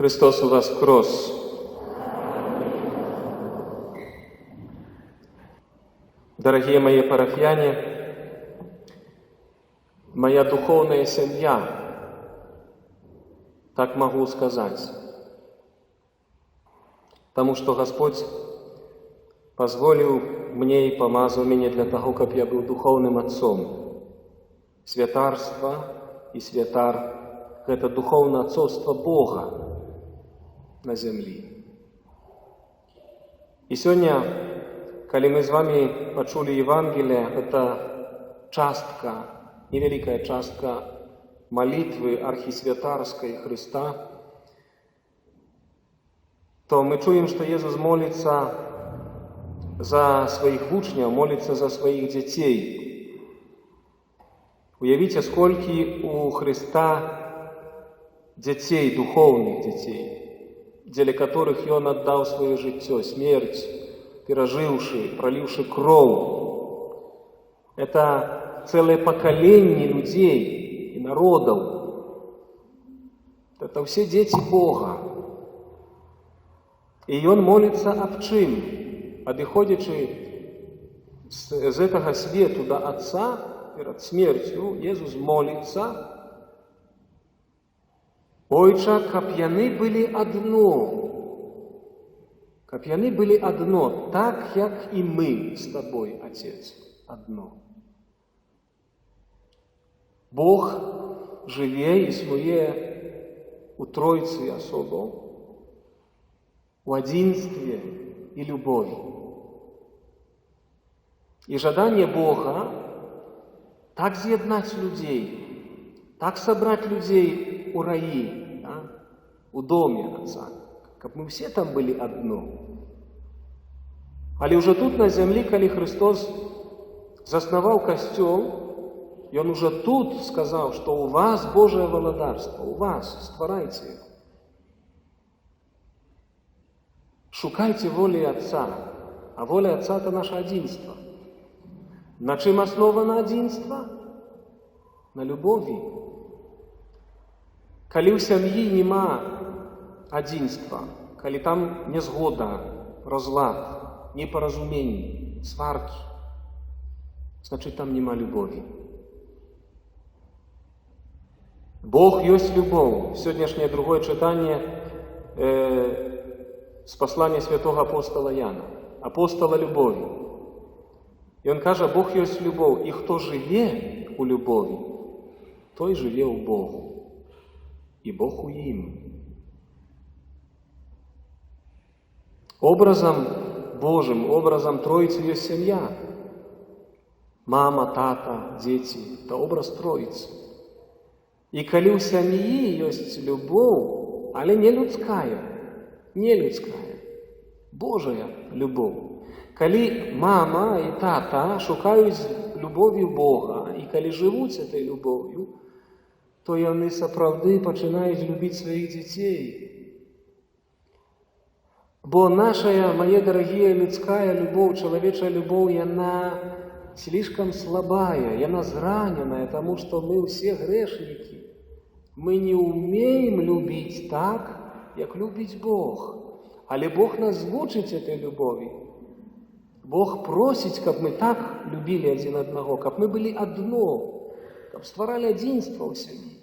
Хрыстос уваскрос! Дарагія мае парафіяне, мая духоўная сям'я, так магу сказаць. Таму што Гасподзь пазволіў мне і памазаў мяне для таго, каб я быў духоўным отцом. Святарства і святар – гэта духоўнае отцовство Бога на зямлі. І сёння, калі мы з вами пачулі Евангелие, гэта частка, невялікая частка малітвы архісвятарскай Хрыста, то мы чуем, што Езус моліцца за сваіх вучняў, моліцца за сваіх дзяцей. Уявіце, сколькі у Хрыста дзяцей, духоўных дзяцей, дзеля которых Ён аддаў сваё жыццё, смерць, перажыўшы, праліўшы кроў. Это цэлае пакаленне людзей і народаў. Это ўсе дзеці Бога. І ён моліцца аб чым? Адыходзячы з гэтага свету да Отца перад смерцю, Езус моліцца: «Ойча, каб яны былі адно, каб яны былі адно, так, як і мы з табой, Отец, адно». Бог жыве, існуе у Тройцы асобаў, у адзінстве і любові. І жаданне Бога так з'яднаць людзей, так сабраць людзей у раі, да, у доме Отца, каб мы все там былі адно. Але ўжо тут, на зямлі, калі Хрыстос заснаваў касцёл, Ён уже тут сказаў, што у вас Божае валадарства, у вас, стварайце его. Шукайце волі Отца, а воля Отца – это наше адзінства. На чым аснована адзінства? На любові. Калі ў сям'і няма адзінства, калі там нязгода, разлад, непаразуменне, сваркі, значыць, там няма любові. Бог ёсць любоў. Сённяшняе другое чытанне з паслання святого апостала Яна, апостала любові. Ён кажа: «Бог ёсць любоў, і хто жыве у любові, той жыве ў Богу, і Бог у ім». Образам Божым, образам Тройцы ёсць сям'я. Мама, тата, дзеці – это образ Тройцы. І калі ў сям'і ёсць любоў, але не людская, не людская, Божая любоў. Калі мама і тата шукаюць любові Бога і калі жывуць этой любоўю, то яны сапраўды пачынаюць любіць сваіх дзяцей. Бо нашая, мае дарагія, людская любоў, чалавечая любоў, яна слишком слабая, яна зраненая, таму што мы ўсе грэшнікі. Мы не умеем любіць так, як любіць Бог. Але Бог нас вучыць этой любові. Бог просіць, каб мы так любілі адзін аднаго, каб мы былі адно, каб стваралі адзінства ў сям'і.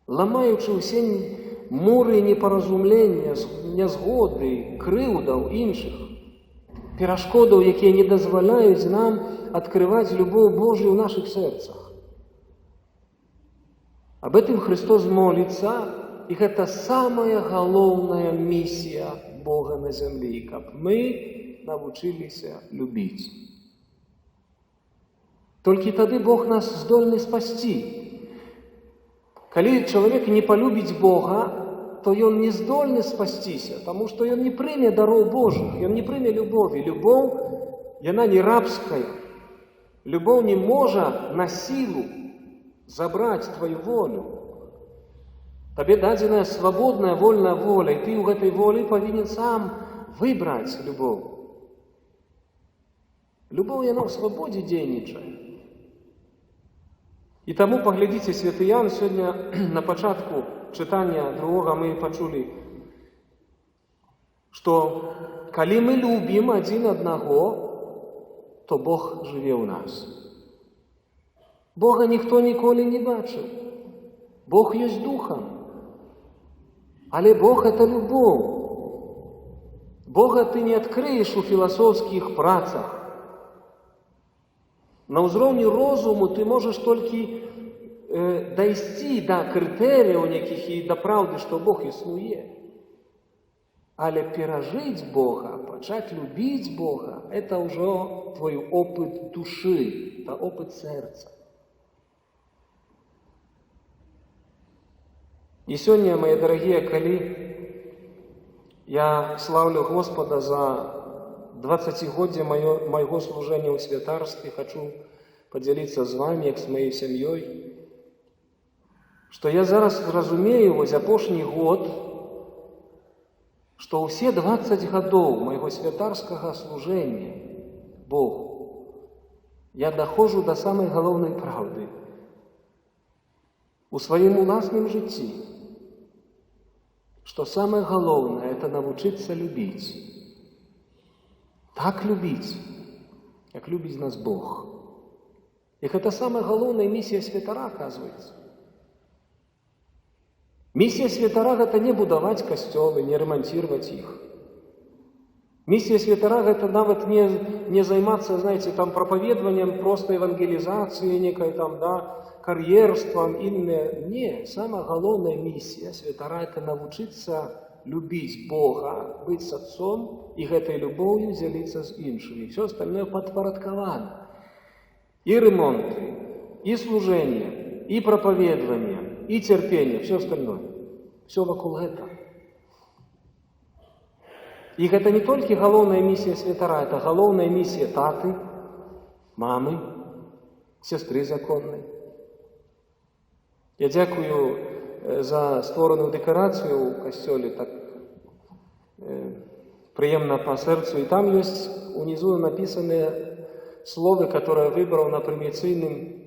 Ламаючы ўсе муры непаразумлення, нязгоды, крыўдаў іншых, перашкодаў, якія не дазваляюць нам адкрываць любоў Божую ў нашых сэрцах. Аб гэтым Хрыстос моліцца, і гэта самая галоўная місія Бога на зямлі, каб мы навучыліся любіць. Толькі тады Бог нас здольны спасці. Калі чалавек не палюбіць Бога, то ён не здольны спасціся, таму што ён не прыме дароў Божых, ён не прыме любові. Любоў, яна не рабская. Любоў не можа на сілу забраць твою волю. Табе дадзеная свабодная вольная воля, і ты ў гэтай волі павінен сам выбраць любоў. Любоў, яна ў свабодзе дзейнічае. І таму паглядзіце, святы Ян сёння на пачатку Чытання другога мы пачулі, што калі мы любім адзін аднаго, то Бог жыве ў нас. Бога ніхто ніколі не бачыў. Бог ёсць духам. Але Бог — это любоў. Бога ты не адкрыеш у філасофскіх працах. На ўзроўні розуму ты можаш толькі дайсці да крытэрыяў нейкіх і да праўды, што Бог існуе. Але перажыць Бога, пачаць любіць Бога — это ўжо твой опыт душы, это опыт сэрца. І сёння, мае дарагія, калі я слаўлю Господа за 20-годдзе майго служэння ў святарстве, хачу падзяліцца з вамі, як з маёй сям'ёй, што я зараз разумею вось апошні год, што ўсе 20 гадоў майго святарскага служэння Богу я дахожу да самай галоўнай праўды у сваім уласным жыцці, што самае галоўнае — это навучыцца любіць. Так любіць, як любіць нас Бог. І гэта самая галоўная місія святара, оказывается. Місія святара — гэта не будаваць касцёлы, не ремонтировать іх. Місія святара — гэта нават не займацца, знаете, там прапаведаваннем, просто евангелізацыяй некай там, да, кар'ерствам, іннае. Не, самая галоўная місія святара — это навучыцца любіць Бога, быць с Отцом і гэтай любоўю дзяліцца з іншымі. Все остальное падпарадкавана. І ремонты, і служэнне, і прапаведаванне, і цярпенне, все остальное. Все вакол гэта. І гэта не толькі галоўная місія святара, это галоўная місія таты, мамы, сястры законнай. Я дзякую за створаную дэкарацыю ў касцёле, так прыемна па сэрцу. І там ёсць унізу напісаныя словы, которые выбраў на прыміцыйным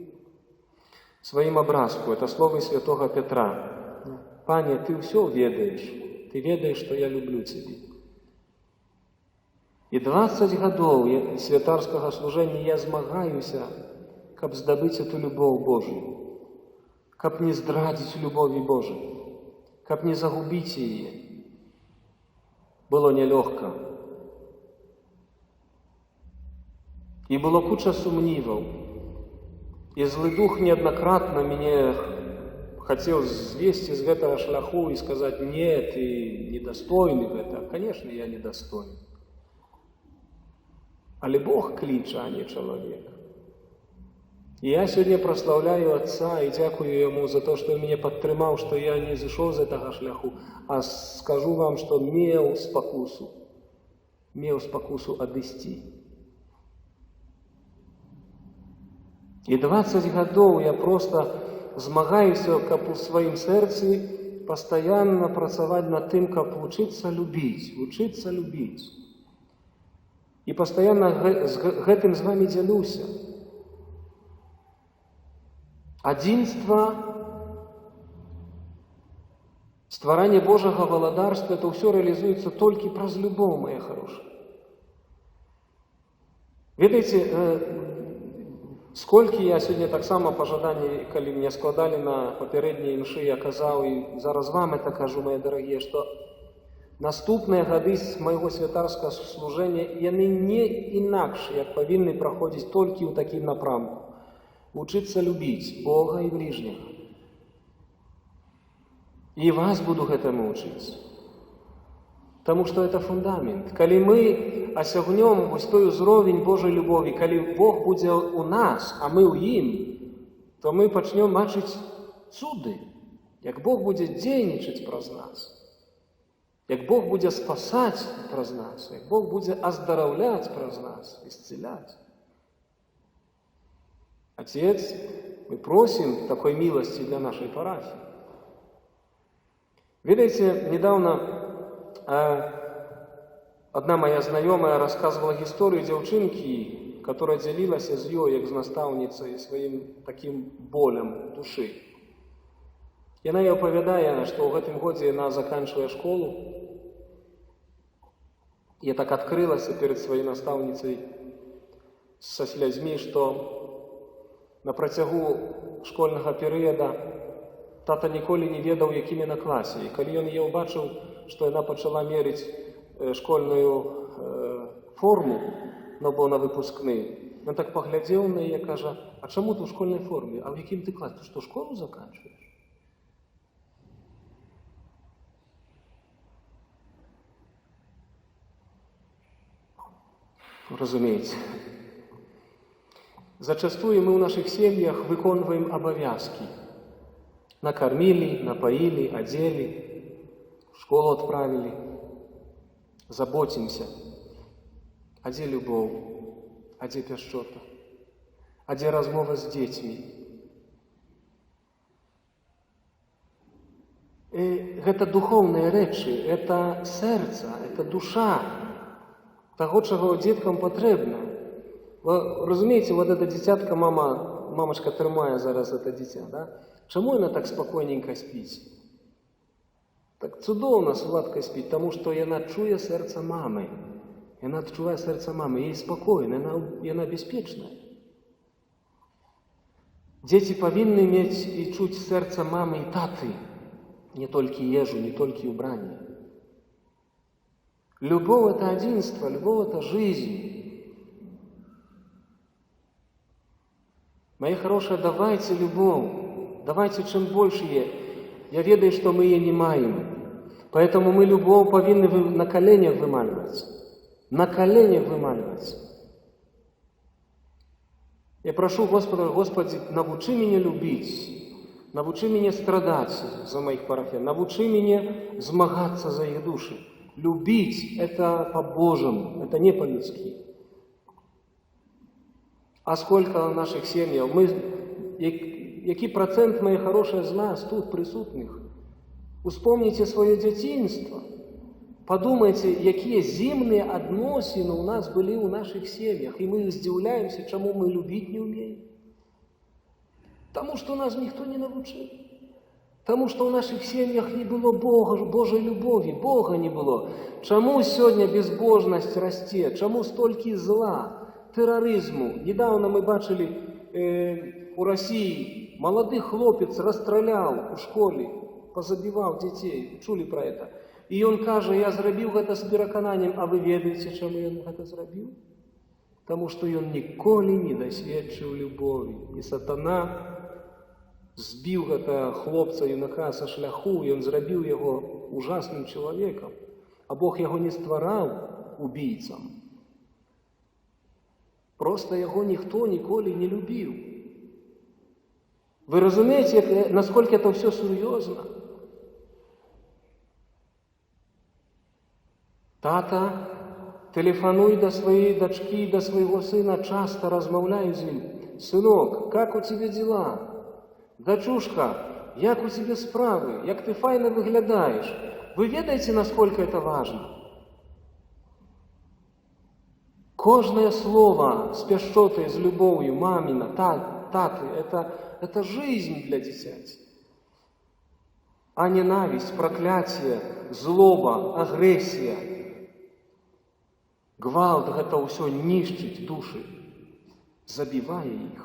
сваім абразку. Это словы святого Петра. «Пане, ты ўсё ведаеш, ты ведаеш, што я люблю цябе». І 20 гадоў святарскага служэння я змагаюся, каб здабыць эту любоў Божую, каб не здрадзіць любові Божай, каб не загубіць яе. Было нялёгка. І было куча сумніваў. І злы дух неаднакратна мяне хацеў звесці з гэтага шляху і сказаць: «Не, ты недастойны гэта». Конечно, я недастойны. Але Бог кліча, а не чалавек. І я сёння праслаўляю Отца і дзякую яму за то, што ён мяне падтрымаў, што я не зышоў з гэтага шляху, а скажу вам, што меў спакусу адысці. І 20 гадоў я проста змагаюся, каб у сваім сэрцы пастаянна працаваць над тым, каб вучыцца любіць, вучыцца любіць. І пастаянна з гэтым з вамі дзялюся. Адзінства, стваранне Божага валадарства, это ўсё рэалізуецца толькі праз любоў, мае харошыя. Ведаеце, сколькі я сёння таксама пажаданні, калі мне складалі на папярэдняй імшы, я казаў, і зараз вам это кажу, мае дарагія, што наступныя гады з майго святарскага служэння, яны не інакш, як павінны праходзіць толькі ў такім напрамку. Вучыцца любіць Бога і бліжняга. І вас буду гэтаму вучыць. Таму што это фундамент. Калі мы асягнём вось той узровень Божай любові, калі Бог будзе ў нас, а мы ў ім, то мы пачнём бачыць цуды, як Бог будзе дзейнічаць праз нас, як Бог будзе спасаць праз нас, як Бог будзе аздараўляць праз нас, исцелять. Отец, мы просим такой милости для нашей парафии. Ведаеце, недавно одна моя знаёмая рассказывала гісторыю дзяўчынкі, которая дзялілася з ёй, як з настаўніцай, сваім такім болем душы. Яна і апавядае, што ў гэтым годзе яна заканчвае школу. Я так адкрылася перад сваёй настаўніцай са слязьмі, што на працягу школьнага перыяда тата ніколі не ведаў, якім яна класе. І калі ён яе ўбачыў, што яна пачала мерыць школьную форму, ну, бо на выпускны, ён так паглядзеў на яе, кажа: «А чаму ты ў школьнай форме? А ў якім ты класе? Ты што, школу заканчваеш?» Разумееце. Зачастую мы ў нашых сем'ях выконваем абавязкі. Накормили, напоили, одели, в школу отправили. Заботимся. А дзе любоў? А дзе пяшчота? А дзе размова з дзецьмі? Гэта духоўныя рэчы, это сэрца, это душа таго, чаго дзеткам патрэбна. Вы разумееце, вот это дзіцятка, мама, мамачка трымае зараз это дзіця, да? Чаму яна так спакойненька спіць? Так цудоўна, сладка спіць, таму што яна чуе сэрца мамы. Яна адчувае сэрца мамы, ей спакойна, яна бяспечная. Дзеці павінны мець і чуць сэрца мамы і таты, не толькі ежу, не толькі ўбранне. Любоў — это адзінства, любоў — это жизнь. Мои хорошие, давайте любоў, давайте чым больш яе. Я ведаю, што мы яе не маем. Поэтому мы любоў павінны на коленях вымальваць. На коленях вымальваць. Я прошу Господа: «Господи, навучы мяне любіць, навучы мяне страдаць за моих парафіян, навучы мяне змагацца за іх душы». Любить — это по-божьему, это не по-людски. А сколько в наших семьях, мы, які процент, мои хорошие, з нас тут присутных? Успомните свое дзяцінства. Подумайте, якія зімныя адносіны ў нас былі ў нашых сем'ях, і мы здзіўляемся, чаму мы любіць не умеем. Таму што нас ніхто не навучыў. Таму што ў нашых сем'ях не было Бога, Божай любові, Бога не было. Чаму сёння безбожнасць расце? Чаму столькі зла, тэрарызму? Недавно мы бачылі у Расіі малады хлопец расстраляў у школе, пазабіваў дзяцей, чулі пра это. І ён кажа: «Я зрабіў гэта з перакананнем», а вы ведаеце, чаму ён гэта зрабіў? Таму што ён ніколі не дасведчыў любові. І сатана збіў гэта хлопца, юнака са шляху, ён зрабіў яго ужасным чалавекам. А Бог яго не ствараў убійцам. Просто яго ніхто ніколі не любіў. Вы разумееце, насколько это все сур'ёзна? Тата, тэлефануй да сваёй дачкі, да свайго сына, часто размаўляй з ім. «Сынок, как у тебя дела? Дачушка, як у тебя справы? Як ты файна выглядаеш?» Вы ведаеце, насколько это важно? Кожнае слово з пяшчотай, з любоўю, маміна, таты, это жизнь для дзіцяці. А ненависть, проклятие, злоба, агрэсія, гвалт — гэта ўсё нішчыць душы, забівае іх.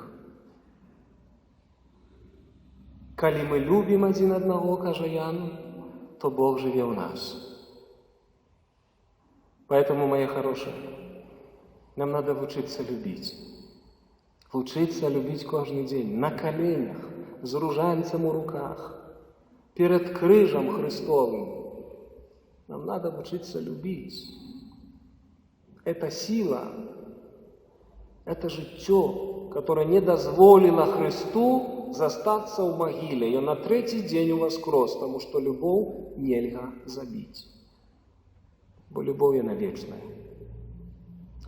Калі мы любім адзін аднаго, кажа Ян, то Бог жыве ў нас. Поэтому, мои хорошие, нам надо вучыцца любіць. Вучыцца любіць кожны дзень, на коленях, з ружанцем у руках, перад крыжам Христовым. Нам надо вучыцца любіць. Это сила, это жыццё, которое не дазволіла Христу застацца ў магіле. Ён на трэці дзень уваскрос, таму што любоў нельга забіць. Бо любоў яна вечная.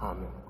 Амэн.